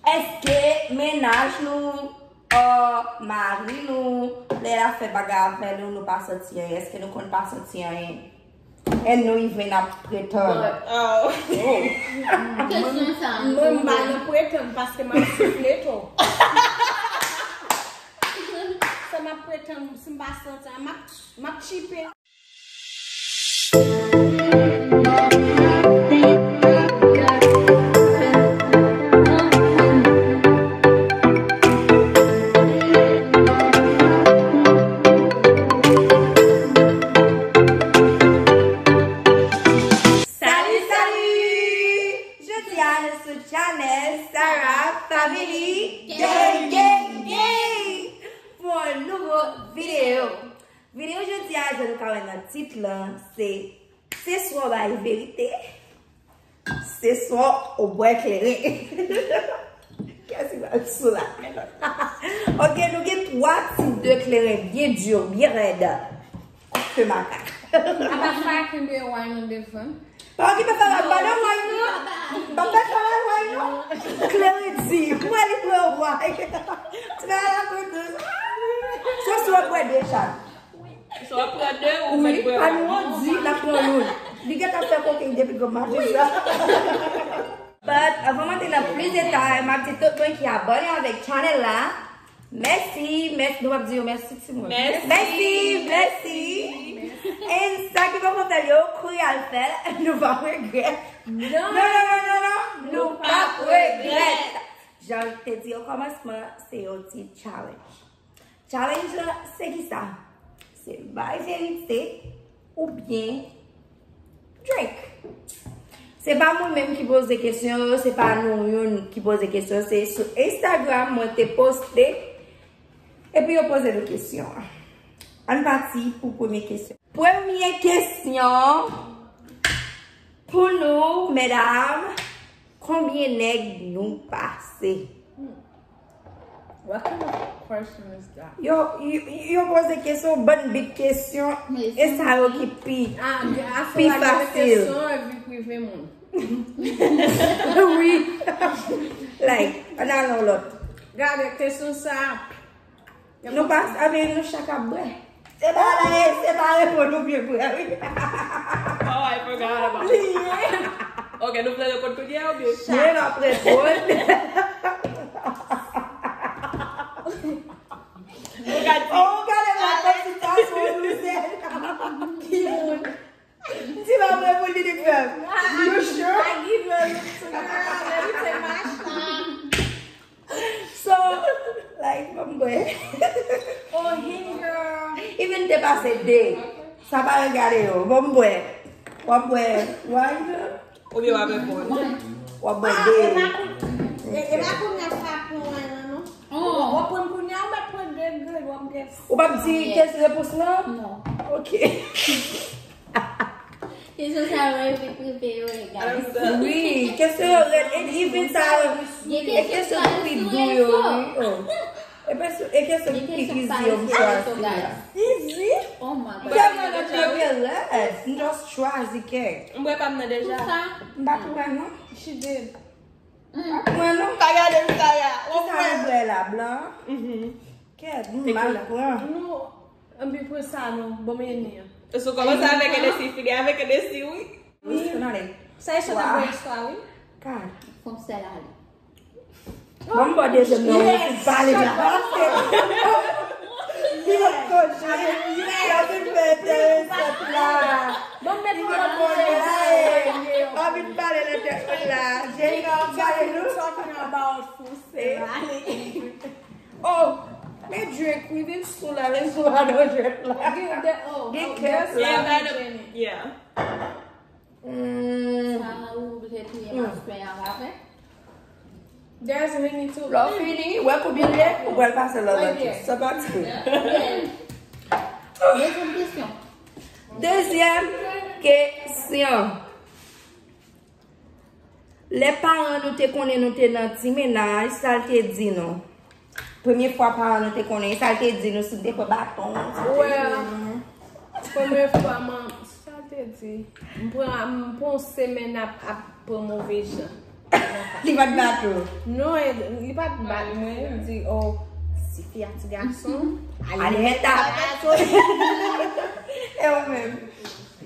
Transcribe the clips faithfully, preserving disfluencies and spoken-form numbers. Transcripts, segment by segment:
Èske mennaj nou, or mari nou, lè l ap fè bagay avè nou, nou pa santi anyen? Èske nou konn pa santi anyen? And nou even ap pretann. Kesyon sa. Mwen m pa nan pretann paske m ap soufle tou. Sa m ap pretann, si m pa santi, m ap, m ap chipe. Salut, salut! Jodi a nou sou channel Sarah Family Gang Gang Gang pou yon nouvo videyo. Videyo jodi a, jan nou ka wè nan tit lan, se se swa w bay verite, se swa w bwè kleren. Kiyès ki pral sou la? Ok, nou gen twa tip de kleren byen di, byen rèd. Kòk fè makak. Apa sa kenbe wine nan devan. Pa okipe sa la, pa nan wine non. Pa fè sa la wine non. Kleren di, mwen li pran wine. Ti bagay la kout dous. Se swa w bwè de chat. So w ap pran de ou mèt bwè. Pa nou an di n ap pran youn. Li gentan fè kokenn depi granm maten sa. But avan m antre nan plis detay, m ap di tout moun ki abòne avèk channel la, mèsi, mèsi, nou p ap di yo mèsi timoun. Mèsi, mèsi. And sa ki poko fè l yo, kouri al fè l, nou p ap regrèt. Non, non, non, non, non, nou p ap regrèt. Jan m te di o kòmansman, se yon ti challenge. Challenge lan se kisa? Se bay verite oubyen drink. Se pa mwen menm ki poze kesyon yo, se pa nou youn ki poze kesyon, se sou Instagram mwen te poste epi yo poze nou kesyon an. Ann pati pou premye kesyon. Premye kesyon pou nou medam, konbyen nèg nou pase? What kind of question is that? Yo, yo, yo poze kesyon, bann big kesyon, e sa yo ki pi, pi fasil. Wi. Like, ann al nan lòt. Gade, kesyon sa. Nou pa, anben, nou chak ap bwè. Se pa la, se pa reponn ou byen bwè, wi. Oh, I forgot about it. Ok, nou vle reponn kounye a oubyen? Mwen ap reponn. Ou gade. Oh, gade la konsitasyon nou se. Ki moun? Di pa mwen pou li li fè. You sure? I give you a look to girl, everything my shine. So, like, ban m bwè. Oh, him girl. Even te pase de. Sa pa regade yo. Ban m bwè. W ap bwè wine? Oubyen w ap reponn? W ap bwè de. E pa kounye a sa pran wine lan non. W ap pran kounye a, ou mèt pran de grenn, w ap gen. Ou p ap di kèk repons lan? Non. Ok. Kesyon sa yo evit rive yo e guys. Wi, kesyon yo rèd, e even sa yo, e kesyon ki pi dou yo, wi. Oh. E kesyon, e kesyon ki pi easy yo m chwazi la. Easy? Oh my god. Tèlman nan premye rèd, m just chwazi kèk. M bwè pa m nan deja. Sa. M pa pran non. She did. M pa pran non. Pa gade m sa ya. Ki sa yo bwè la, blan? Kèt, m mal pran. Nou, anbi pran sa non, bon men ni an. Sou kòmanse avèk Hennessy, fini avèk Hennessy, wi. Wi, se nan lè. Sa e sot nan bwè istwa, wi. God. Fon sèl ale. Bon, m bò dezyèm nan, ou fin pale la. Li pa konn jwe. Li pa fin fè enteresan la. Bon, men Li pou pa lòt konn bwè. jwe. Anvi pale nan tèt mwen la. Jeni, pale nou. Talking about food sèl ale. Oh, men drink, wi, vin sou la, vin sou la nan drink la. Gen de, oh, Gen oh, kèk yes, la. Jenny. Yeah. Mm. Sa ou vle touye maswen an avè? There's Henny too. Lè w fini, wè koubyen lè, ou pral pase lòt lòt. Sa pa ti. Dezyèm kesyon. Dezyèm kesyon. Lè paran nou te konnen nou te nan ti mennaj, sa l te di nou? Premye fwa paran nou te konnen, sa l te di nou, si n te pran baton, sa l te di nou? Premye fwa, man, sa l te di? M pran, m pran yon semèn ap, ap pran move jan. Li pa t bat ou. Non, e, li pa t bat mwen, li di, oh, si fi a ti gason, alimenta. E ou menm?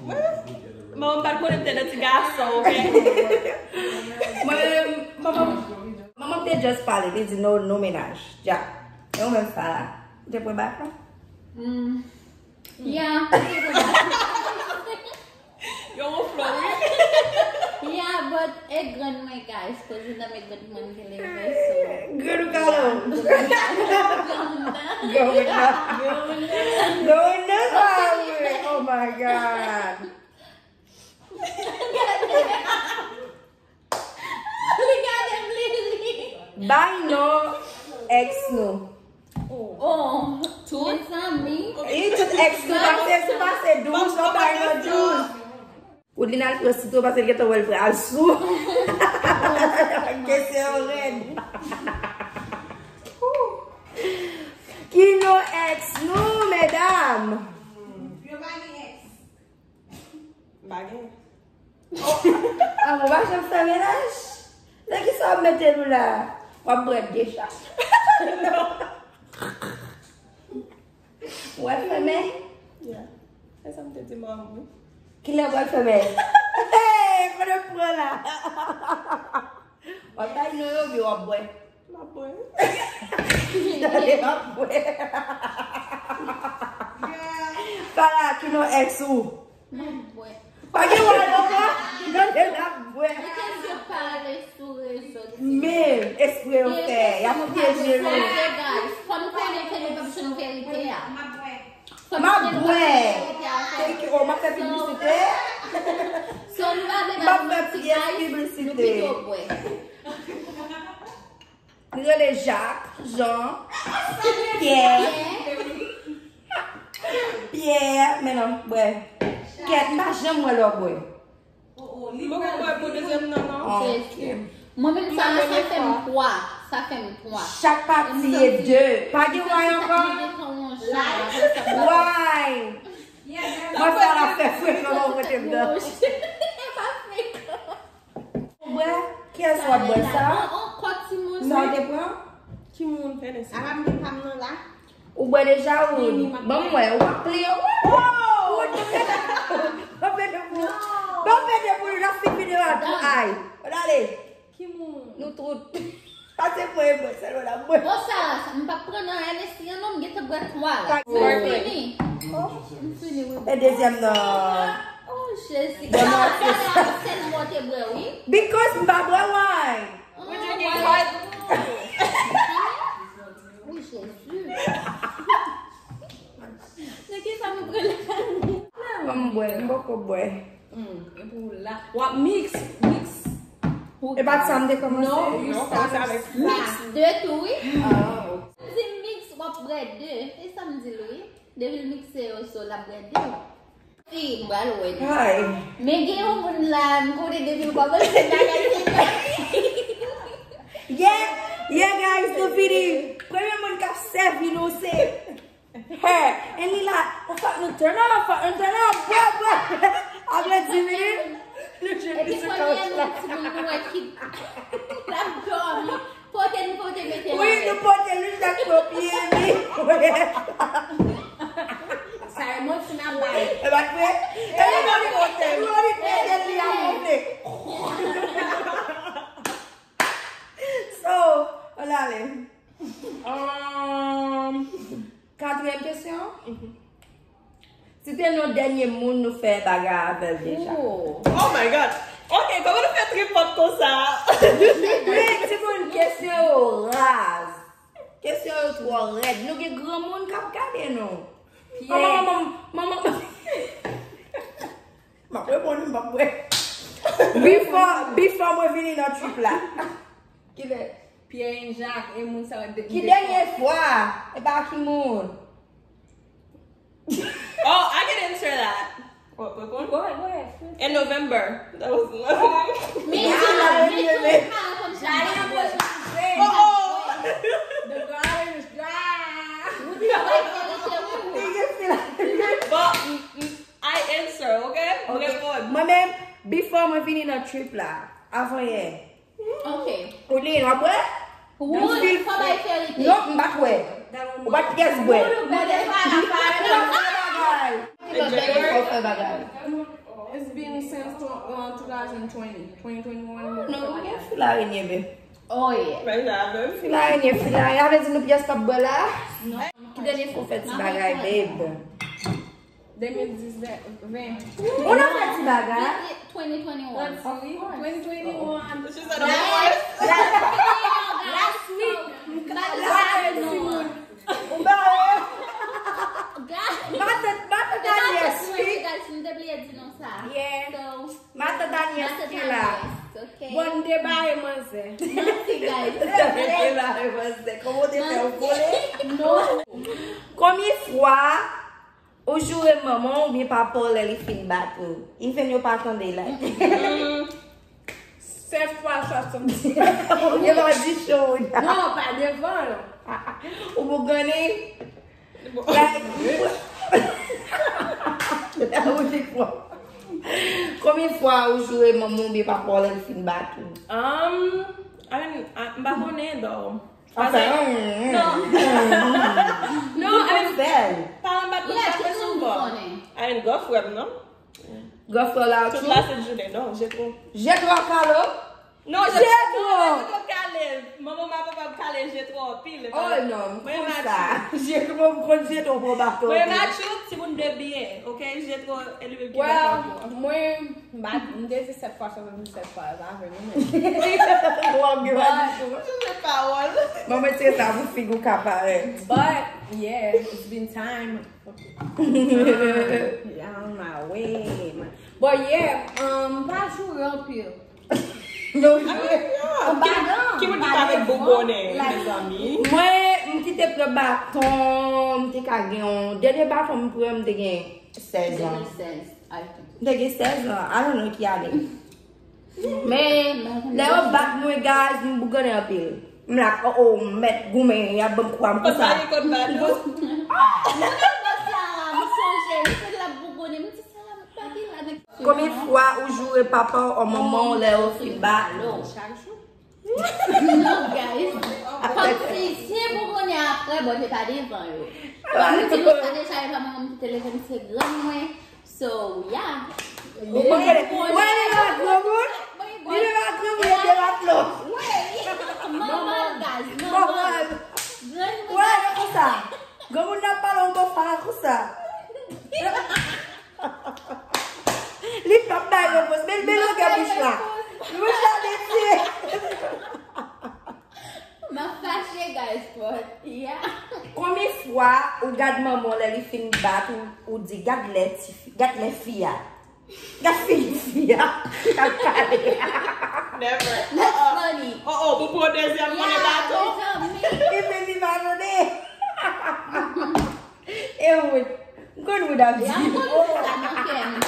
Mwen menm, m pa t konnen m te nan ti gason, ok? Mwen menm, manman, manman m te just pale, li di, no, no menaj, dja. E ou menm, Fala, ou te pran bak la? Mm. Yeah, m te pran bak. Yo wonfle wi. Yeah, but e grann mwen, guys, cause yon nan men grann mwen ki leve, so. Grann ou kalon. Grann nan. Grann nan. Grann nan sa wi. Oh my God. Li gade m, li ri. Bay non ex nou. Oh, tout zanmi. E tout ex nou pase, sou pase douz, nou bay non douz. Woodline al pran sitwon paske l gentan wè l pral sou. Kesyon yo rèd. Ki non ex nou, medam? Yo pa gen ex. M pa gen. Ah, mwen pa janm fè menaj. Nan ki sa w ap mete nou la? W ap bwè deja. Ou wè fèmen? Yeah. E sa m te di manman. Kilè w wè fèmen? Hey, kote pran la? W ap bay non yo, oubyen w ap bwè? M ap bwè. Tande, w ap bwè. Fala, ki non ex ou? M ap bwè. Pa gen wòl ankò. Tande, w ap bwè. Kite zye pale sou rezo. Men, espre yo fè. Y ap pyeje nou. Fò nou konnen ke nou p ap jwenn verite a. M ap bwè. Thank you. Oh, m ap fè piblisite. So, nou pa vle M ap ba fè nou ti pyès guys, piblisite. Nou pito bwè. Li rele Jak, Jan, Pyè. Pyè, men non, bwè. Kèt, m pa janm wè lè w bwè. M poko bwè pou dezyèm nan non. Ok. Mwen menm sa, sa fè m twa. Sa fè m twa. Chak pati e de. Pa gen wine ankò? Wine. Mwen sa la fè frekan nan kote m nan. E pa frekan. Ou bwè? Kiyès w ap bwè sa? Ankò timoun. Sa w te pran? Ki moun fè de sa? Apa m gen pa m nan la? Ou bwè deja ou? Ban m wè, ou pa pliye. Ou Ban m pede pou ou. Ban m pede pou nou, n ap fin videyo a tou. Ay. Bon, ale. Ki moun? Nou tout. Pase mwen e mwen, sèl mwen ap mwen. Bon, sa, m p ap pran nan Hennessy an non, m gentan bwè twa la. M fini. M fini, wi. E dezyèm nan. Oh, Jezi. Bon, non, Sa, sa, sèl mwen te bwè, wi. Because m pa bwè wine. Oh, wine. Wi, Jezi. Nan ki sa nou pran la? Ban m bwè, m poko bwè. Hmm, e pou la. W ap mix, mix. E pa t sa m te kòmanse? Non, you start with Mix de tou, wi. Ah. Di mix, w ap bwè de. E sa m di l, wi. Depi l mikse yo, so l ap bwè de. Fi, m pral wè. Ay. Men gen yon moun la, m konnen depi l kòmanse bagay se Yeah, yeah, guys, nou fini. Premye moun k ap sèvi nou se her. And li la, fòk nou turn off, fòk nou turn off. Bwè, bwè. Apre dis minit, nou jwenn Epi li sou kounye a couch la. Nou ti moun nou wè ki l ap dòmi. Pote n, pote mete la. Wi, nou pote li chak sou pye li. Sa e mwen ki nan bay. E pa vre? E li pote, li pote li a gonfle. So, ann ale. Um, Katriyèm kesyon. Si te non dènye moun nou fè bagay avè l deja. Oh. Oh my God. Ok, kòman nou fè tripòt konsa? Men, timoun, kesyon yo raz. Kesyon yo twò rèd. Nou gen granmoun k ap gade nou. Manman, manman, manman. M ap reponn, m ap wè. Before, before mwen vini nan trip la. Kilè? Pierre Jacques e moun sa yo. Ki dènye fwa? E pa ki moun? Oh, I can answer that. What, what, what? Go ahead, go ahead. In November. That was Men tou, men tou, pa konn sa. Oh, oh. The garden is dry. But mm, mm, I answer, ok? M reponn. Mwen menm, before mwen vini nan trip la, avan yè. Ok. Ou li, w ap bwè? Wood, fò bay Felipe. Non, m pa t wè. Ou pa t pyès bwè. Wood, wood, e pa la, pa la. Fè bagay. Fè bagay. It's been since tw- uh, twenty twenty, twenty twenty-one. Non, ou gen fil arenye, be. Oh, yeah. Men sa menm. Fil arenye, fil arenye. Avè di nou pyès p ap bwè la? Ki dènye Ou fè ti bagay, babe. Deux mille dix-neuf, vingt. Ou nan fè ti bagay? twenty twenty-one. Twenty twenty-one. She said, of course. Last week, m pa t Ou bare? Matant, matant Daniel, wi. M te bliye di nou sa. Yeah. So, Matant Daniel ki la. Ok. Bon, m debare manzè. Merci, guys. Debare manzè. Kòman w te fè w vole? Non. Konbyen fwa ou joure manman w oubyen papa w lè li fin bat ou? Even yo pa tande like. Sèt fwa swasanndiset. Yo pa di show. Non, pa devan. Ou pou gane. Like, ou di fwa. Konbyen fwa ou joure manman w oubyen papa w lè li fin bat ou? Um, I mean, ah, m pa konnen, though. Anfen, Non. Non, I mean, fè l. paran m pa t konn Yeah, bat mwen tout moun souvan. Konnen. I mean, gran frè m, non? Gran frè w la Tout tou? la sent jounen, non, je trouve. Jèt w a kalo? Non, je Jetro! Jetro kale. Manman m a papa m kale Jetro anpil. Oh non, m Mwen konn Matthew. Sa. Jetro, m konn Jetro pou bato. Mwen Matthew, timoun de byen, ok? Jetro, e li menm ki Well, papa. Mwen, m pa, m te di sèt fwa swasanndiset fwa, e pa vre, non, men. Ou ap gen Matthew. Chanje pawòl. Mwen, mwen tire sa pou figi w ka parèt. But, yeah, it's been time. Yeah, on my way, man. But yeah, um, m pa joure anpil. Non, Anba nan, Ki moun ki pa pa met devan, boubonnen, like, mezanmi? Mwen, m kite pran baton, m te ka gen yon. Dènye baton m pran, m te gen sèz an. Deux mille seize, I think. M te gen sèz an, I don't know ki ane. Men, lè yo bat mwen, guys, m bougonnen anpil. M la, oh, oh, m mèt goumen, y ap ban m kwa m konsa. Konsa, kot baton. Mwen nan sa, m sonje, m te la bougonnen, m di sa, m pa gen la, nèg. Konbyen fwa ou joure papa w ou manman w lè yo fin bat ou? Chak jou. Non, guys. Kòm si, si e bougonnen apre, bon, se pa devan yo. Kòm si nou sa deja, e pa mwen menm ki te leve m, se grann mwen. So, yeah. Ou pa konnen. Wè, li la granmoun. Li la granmoun, li la flò. Wi. Manman, guys, Manman. Manman. Grann Wè, li konsa. Granmoun nan pale yon bon fwa konsa. Li p ap bay repons. Men, men longè bouch la. Bouch la mete. M ap fache, guys, but, yeah. Konbyen fwa ou gad manman w lè li fin bat ou, ou di, gad lè tifi, gad lè fi a. Gad figi fi a. K ap pale. Never. That's funny. Oh, oh, pou pran dezyèm konnen baton. Mezanmi. Epi li pa tande. E wout. M konn wout ap di. Ya, m konn sa nan kè m.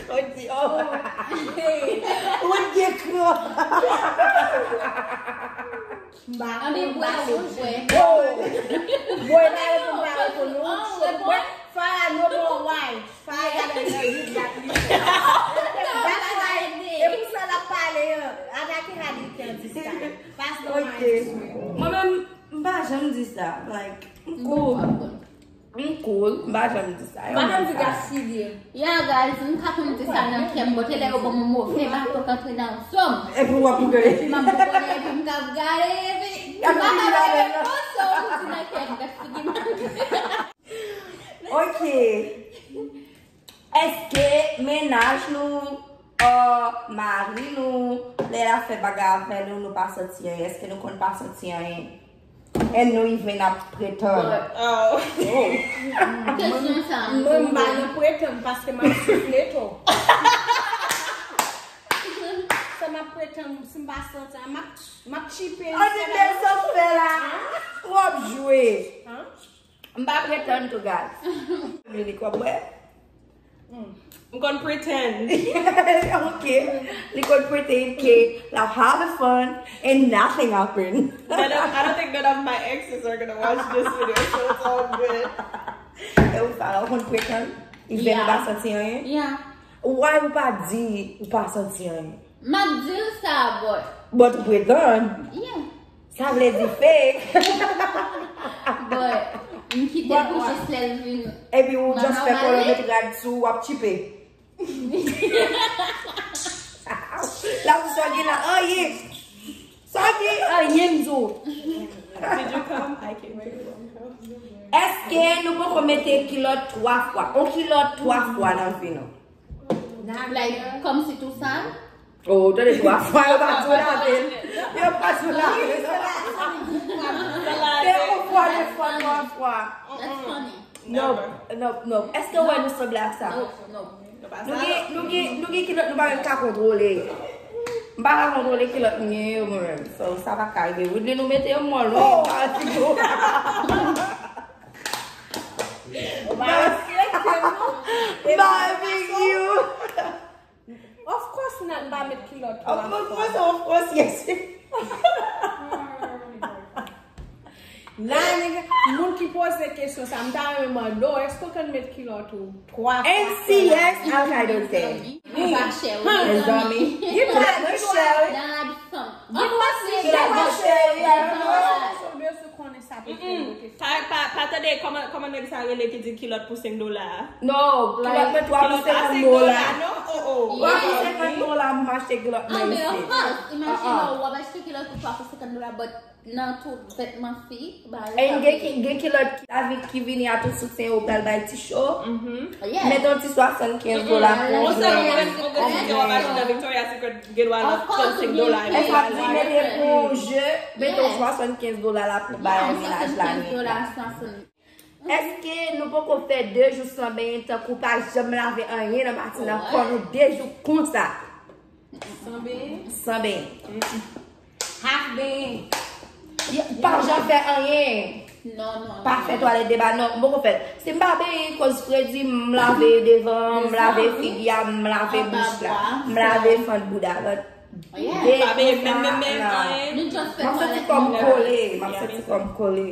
Wout di, oh. Wout gen kran. Anben, bwè, wout, bwè. Oh. Bwè, nan reponn pa reponn. Oh, Bwè, fire no more wine. Fire gade nan yid la pli. E pou sa l ap pale an. Atake Hadley ki an dis la. Pass the wine. Mwen menm, m pa janm di sa. Like, m cool. M cool, m pa janm di sa. M pa janm di gad figi. Yeah, guys, m ka konn di sa nan kè m, but lè yo ban m yon move baton k antre nan zo m. Epi w ap bougonnen. Epi m ap bougonnen, epi m ka ap gade, epi m pa ka bay repons, so, m di nan kè m, gad figi m. Ok. Èske mennaj nou, uh, mari nou, lè l ap fè bagay avè nou, nou pa santi anyen? Èske nou konn pa santi anyen? And nou even ap pretann. Oh. Kesyon sa. Mwen, m pa nan pretann paske m ap soufle tou. Sa m ap pretann, si m pa santi, m ap, m ap chipe. An di bèl sa w fè la. W ap jwe. Hein? M pa pretann tou, guys. Li kwè bwè. M konn pretend. Ok. Li konn pretend ke l ap have fun and nothing happen. None of, I don't think none of my exes are gonna watch this video, so it's all good. E ou pa, ou konn pretann? Even ou pa santi anyen? Yeah. Why ou pa di ou pa santi anyen? M ap di l sa, but But ou pretann. Yeah. Sa vle di fake. But m kite l pou jis lè l vin. Epi ou just fè kolonet rad sou, w ap chipe. La pou sa gen la anyen. Sa gen anyen m di w. Did you come? I came too. Èske nou poko mete kilòt twa fwa? On kilòt twa fwa nan vi nou. Like, kòmsi tou sa? Oh, tande twa fwa, yo pa tou lave l. Yo pa tou lave l. Se on fwa, de fwa, twa fwa. That's funny. Nope, nope, nope. Èske w wè nou sanble ak sa? Nope, nope. Nou gen, nou gen, nou gen kilòt nou pa menm ka kontwole. M pa ka kontwole kilòt m gen yo mwen menm. So, sa pa ka rive. Woodley nou mete yo mòl, wi. M pa di nou. M pa di nou. Of course not, m pa met kilòt. Of course, of course, yes. La, nèg, moun ki poze kesyon sa, m ta renmen mande w, èske w konn met kilòt ou twa fwa? And see, yes, Al Qaeda say. Li pa chè, wi. Mezanmi. Li pa chè, wi. Dad fanm. Li pa chè, wi. Ou bezwen konnen sa pou fè nou te fè. Pa, pa, pa tande kòman, kòman nèg sa rele ki di kilòt pou senk dola a? No, kilòt mwen twa pou senkant dola. Non? Oh, oh. Twa pou senkant dola, m achte kilòt mwen Anben, isi. Of course, imagine w ap achte kilòt pou twa pou senkant dola, but nan tout vètman fi, ba yo And gen ki, gen kilòt ki lavi ki vini a tout soutyen yo pral bay ti cho. Yeah. Met yon ti swasannkenz dola pou Ou yon sa jwèt. ou gen ti jan w ap achte nan Victoria's Secret, gen dwa nan Of course, trannsenk ou dola. gen E sa di mete pou yon je, mete yon swasannkenz dola la pou bay yon menaj la. Swasannkenz dola, swasannkenz. Èske nou poko fè de jou san benyen tankou pa janm lave anyen nan matin nan kò nou de jou konsa? San benyen? San benyen. Half benyen. Pa janm fè anyen. Non, non. Pa fè twalèt deba, non, m poko fè l. Si m pa benyen koz fredi, m lave devan, m lave figi a, m lave bouch la, m lave fant bouda. Yeah. Pa benyen menm, menm, menm, anyen. Nou just fè M ap santi twalèt. kò m kole, m ap santi kò m kole.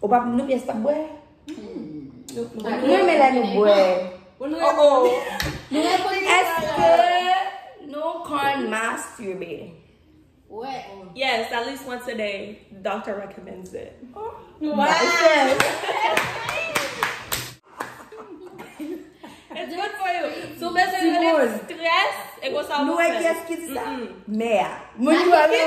Ou pa nou pyès t ap bwè? Mwen renmen lè nou bwè. Oh, oh. Èske nou konn masturbe? Wè. Yes, at least once a day. Doctor recommends it. Wow. It's good for you. Si w bezwen rele strès, e konsa w Nou wè fè. Kiyès ki di sa? Mè a. Mwen di wè mè a.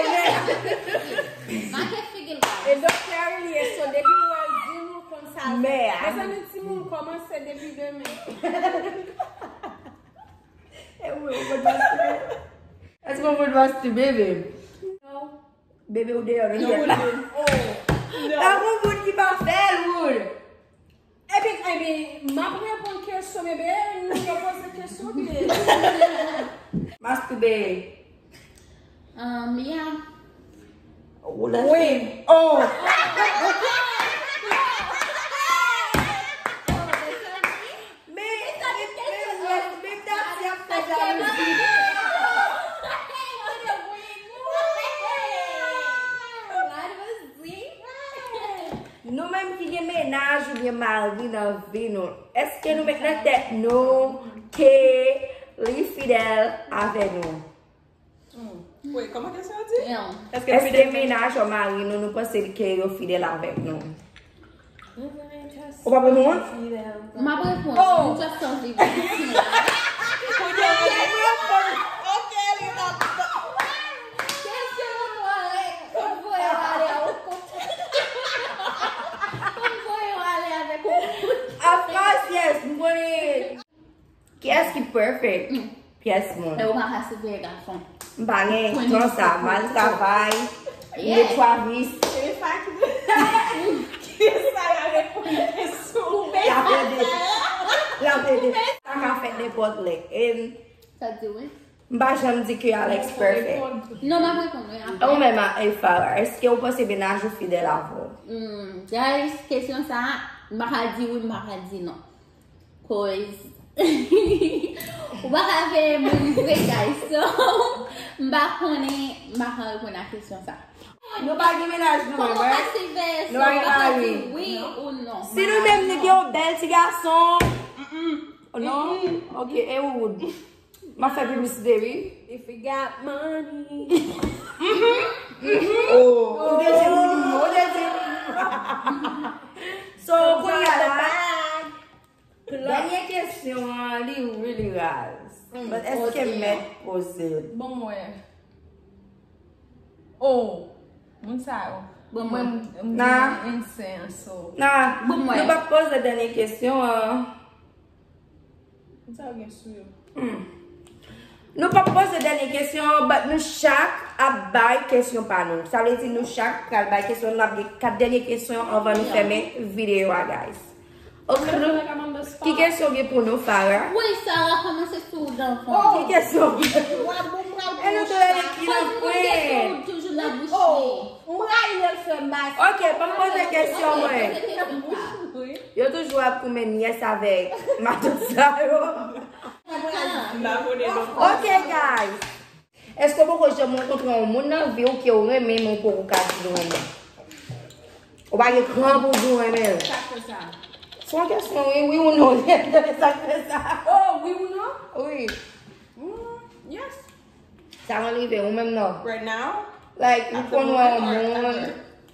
Make figi l bas. E doktè a li ye, so depi w wè l di nou konn sa l fè. Mè a. Mezanmi, timoun, kòmanse depi demen. E ou, ou konn masturbe? Èske ou konn masturbe, bebe? Bebe ou deyò nan jwèt la. Pa gon moun ki pa fè l, Wood. Epi, epi, m ap reponn kesyon, bebe, nou yo poze kesyon, bebe. Masturbe. Um, yeah. Ou lè. Wi. Oh. Men, men, men, men, men, men, men, Nou menm ki gen menaj oubyen mari nan vi nou, èske nou met nan tèt nou ke li fidèl avè nou? Wait, kòman kesyon an di? Yeah. Èske menaj ou mari nou, nou panse ke yo fidèl avèk nou? Ou pa reponn? M ap reponn. M just anvi di. Kounye a, ok, li la. Kesyon an twò rèd. Konn voye w ale a yon kont. Konn voye w ale avèk yon kont. Of course, yes, m konnen. Kiyès ki perfect? Pyès moun. E ou pa ka siveye gason. M pa gen tan sa, m al travay, m gen twa vis. E sa ki ki sa la reponn kesyon. L ap ede. L ap ede. Sa ka fèt nenpòt lè. E Sa di wi. m pa janm di ke Alex perfect. Non, m ap reponn wi apre. Ou menm a Efara, èske ou panse menaj ou fidèl avè w? Hmm, guys, kesyon sa, m pa ka di wi, m pa ka di non. Cause ou pa ka veye moun vre, guys. So, m pa konnen, m pa ka reponn a kesyon sa. Nou pa gen menaj nou menm, Kòman wi. pa siveye Nou sa, pa ou gen pa ka mari. Di wi ou non. Si nou menm nou gen yon bèl ti gason. Non? Ok, e ou? M ap fè piblisite, wi. If we got money. Oh, ou te di wi, ou te di wi. So, kounye a la, dènye kesyon an, li really raz. But èske m mèt poze l? Bon, mwen. Oh, moun sa yo. Bon, mwen, m Nah. Gen ensen, so. Nah, Bon, mwen. Nou p ap poze dènye kesyon an. Moun sa yo gen sou yo. Nou p ap poze dènye kesyon an, but nou chak ap bay kesyon pa nou. Sa vle di nou chak pral bay kesyon, nou ap gen kat dènye kesyon anvan nou fèmen videyo a, guys. Ok. Ki kesyon gen pou nou, Farah? Wi, Sarah, kòmanse sou ou, Danfan. Ki kesyon? Wa bon pral E nou te rele ki nan pwen? Toujou nan bouch li. M rayi lè l fè mal. Ok, ban m poze kesyon mwen. Yo toujou ap koumen nyès avèk matant sa yo. Ok, guys. Èske w poko janm rankontre yon moun nan vi w ke w renmen, men w poko ka di l w renmen? Ou pa gen kran pou w di w renmen l. Sa k fè sa? Se yon kesyon, wi, wi ou non. Sa k fè sa? Oh, wi ou non? Wi. Mm, yes. Sa konn rive, ou menm non. Right now? Like, ou konn wè yon moun.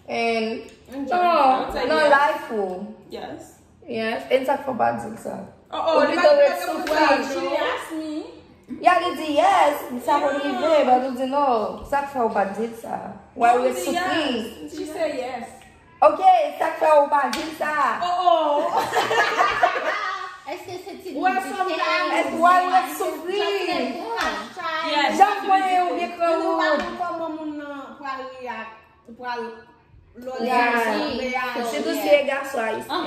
And, In no, general, I would say nan yes. Life ou. Yes. Yes. And sa k fè w pa di l sa? Oh, oh, Ou li pito pa ret te soufri. Konn sa, she asked me. Ya li di yes, sa konn rive, but ou di no. Sa k fè w pa di l sa? Why ou ret soufri? She said yes. Ok, sa k fè w pa di l sa? Oh, oh. Èske se ti Wè, sometimes- Èske why ou ret soufri? Yes. Jan w ye ou byen kran Nou pa ou. konn kòman moun nan pral react, pral lòd Yeah. reaksyon, reaksyon. Sitou si e gason ayisyen.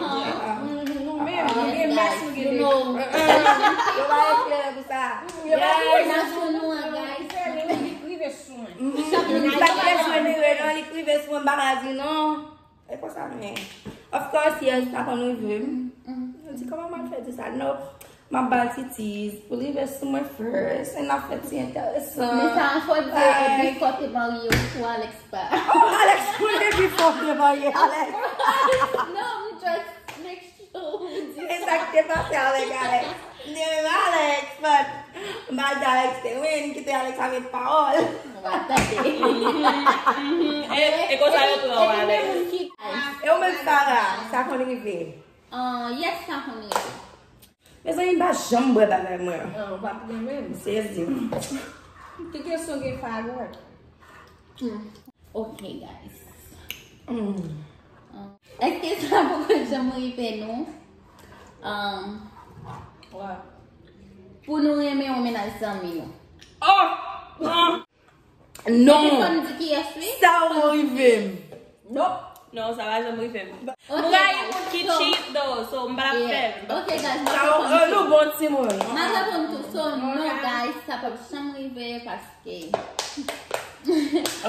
Nou menm, nou gen mès, nou gen You de. know, Yo pa eklere pou sa. Yo pa Yeah. fè Sa sou nou an, guys. Fè nou li rive sou mwen. M pa t bezwen dire non, li k rive sou mwen, m pa ka di non. E konsa m ye. Of course, yes, sa konn rive m. Yo di, kòman m ap fè di sa? No, m ap ba l ti tease pou l rive sou mwen first. E n ap fè ti enteresan. Men sa an fòt de before te marye ou sou Alex pa. Oh, Alex, konnen before te marye, Alex. No, we just make sure we do. E sa k te pase avèk Alex. M te renmen Alex, but m pa di Alex te win, kite Alex a met pawòl. Ou va tande. E, e konsa yo pran w avè. E ou menm, Farah, sa konn rive? Ah, yes, sa konn rive. Mezanmi, m pa janm bwè bagay mwen. An, ou pa t renmen m. M sezi. Ki kesyon gen Farah? Ok, guys. Èske sa poko janm rive nou? Um, Wa. Pou nou renmen yon mennaj zanmi nou. Oh! Non! Fò n di kiyès wi? Sa ou rive m. Nope. Non, sa pa janm rive m. Ok, M rayi moun ki so, cheat though, so m pa t ap fè Yeah. l. Ok, guys, m Sa ap ou, reponn nou tou. bon timoun. M ap reponn tou. So, no, guys, sa p ap janm rive paske.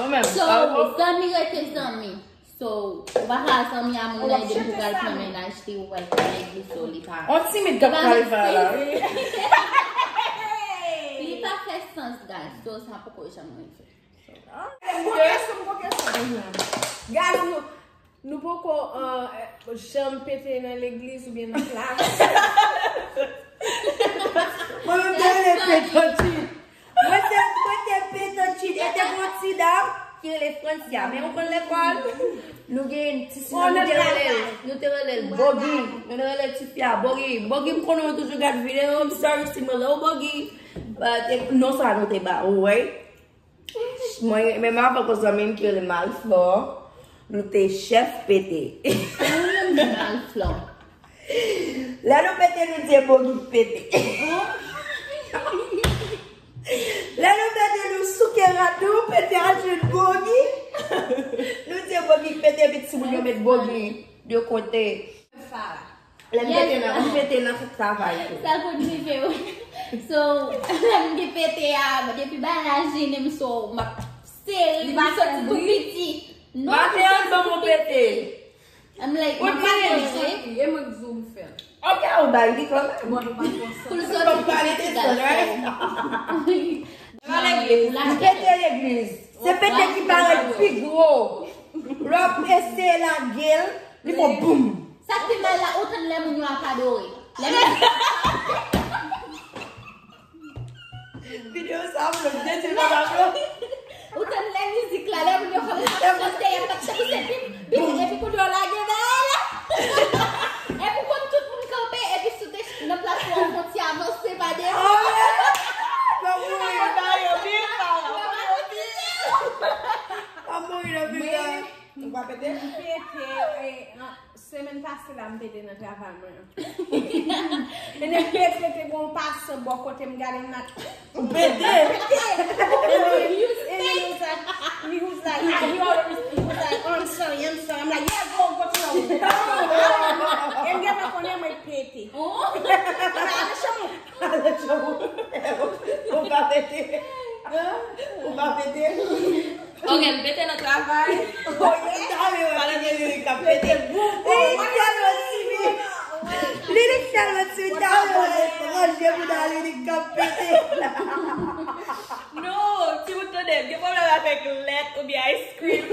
Ou menm. So, zanmi rete zanmi. So, ou pa ka zanmi a moun nan epi pou pral pran mennaj li ou pral pran legliz so li pa. On timid k ap pale pa la, wi. Li pa fè sans, guys. So, sa poko janm rive. M gon kesyon, m gon kesyon. Guys, nou, nou poko uh, janm pete nan legliz oubyen nan klas. Mwen menm te rele Petanti. Mwen te, mwen te Petanti. E te gon ti dam ki rele Francia. Men ou konn lekòl? Nou gen ti sila, nou te rele l, nou te rele l Bogi. Nou te rele l ti fi a Bogi. Bogi, m konnen ou toujou gad videyo. I'm sorry si m rele w Bogi. But, eh, non sa nou te ba ou, right? Mwen, men m avèk yon zanmi m ki rele Marie Flore, nou te chèf pete. Marie Flore. Lè nou pete, nou di e Bogi k pete. Lè nou pete, nou souke rad nou, pete al jwenn Bogi. Nou di e Bogi k pete, epi timoun yo met Bogi de kote. Lè m pete nan, m pete nan tout travay tou. Sa konn rive wi. So, lè m gen pete a, depi bagay la jennen m, so, m ap sere, m soti tou piti. Non, Maten an, ban mwen pete. I'm like, Ou m pa di- konn jwe. E mwen k di w m fè l. Ok, ou bay li kanmenm. Mwen pa konn sa. Pou l soti piti, guys. M pete legliz. Se pete ki parèt pi gwo. Lè w ap eseye lage l, li fè boum. Sa k pi mal la, ou tann lè moun yo ap adore. Lè moun... Videyo sa vlog, Jezi papa vlog. Ou tann lè mizik la, lè moun yo kòmanse ap chante, y ap ap chante, se bip, bip, epi kounye a w lage bagay la. Epi w konn tout moun kanpe, epi si w te nan plas ou an fon ti avanse, pa de. M ap mouri. M ap mouri nan fim sa. Ou pa pete? M pete, e, an, semèn pase la, m pete nan travay mwen an. E nèg pete te gon pasan bò kote m gade m nan. Ou pete? Pete! And he was like, he was like, ah, he always, he was like, "Oh, I'm sorry, I'm sorry." I'm like, "Yeah, go, go to your room." E m gentan konnen mwen pete. Oh! Ale chanm ou. Ale chanm ou. Ou pa pete? Ou pa pete? Ok, m pete nan travay. Pale de Lili k ap pete. Lili tèlman timid. Lili tèlman timid. Talè w etranje pou da Lili k ap pete. Non, timoun tande, m gen pwoblèm avèk lèt oubyen ice cream.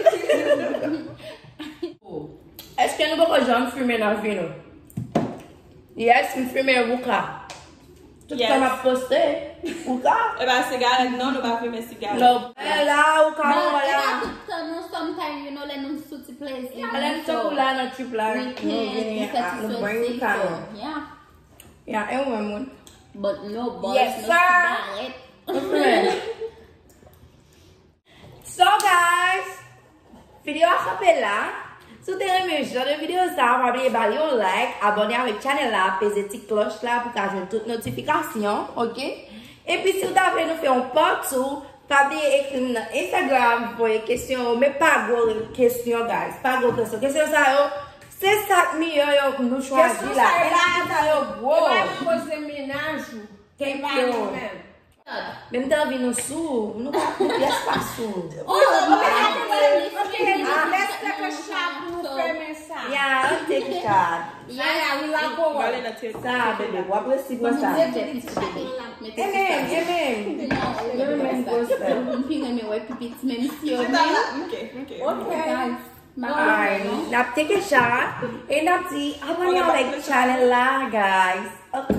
Èske nou poko janm fimen nan vi nou? Yes, m fimen wouka. Tout tan m ap poste, wouka. E pa sigarèt non, nou pa fimen sigarèt. Non, e la, wouka, non, e la. E pa tout tan non, sometime, you know, lè nou sou ti plezi. Lè nou tankou la nan trip la, nou vini, nou bring wouka nou. Yeah. Yeah, e ou menm moun. But no buzz, no sigarèt. So guys, videyo a kanpe la. Si w te renmen jan de videyo sa, pa bliye ba li yon like, abòne avèk channel la, peze ti klòch la pou ka jwenn tout notifikasyon, ok? Epi si w ta vle nou fè yon part two, pa bliye ekri m nan Instagram, voye kesyon ou, men pa gwo kesyon, guys, pa gwo kesyon. Kesyon sa yo, se sa k miyò yo nou chwazi la. Men kesyon sa yo gwo. E pa nan koze mennaj ou. Thank you. Men m te anvi nou sou, nou pa, nou pyès pa sou. Oh, ok, ok, let's take a shot pou nou fèmen sa. Yeah, take a shot. Yeah, we la go. Sa, bebe, w ap resi pou sa. Mete ti bebe. Mete ti bebe. Amen, amen. Non, ou pa sa. M pi renmen wè pi piti, menm si yo menm. Ok, ok. Ok. Alright, n ap take a shot e n ap di abòne avèk channel la, guys. Ok.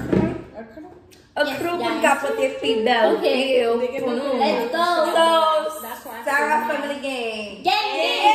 An crew pou n ka pote pi bèl view pou nou. Let's go. So, Sarah Family Gang. Gang, gang.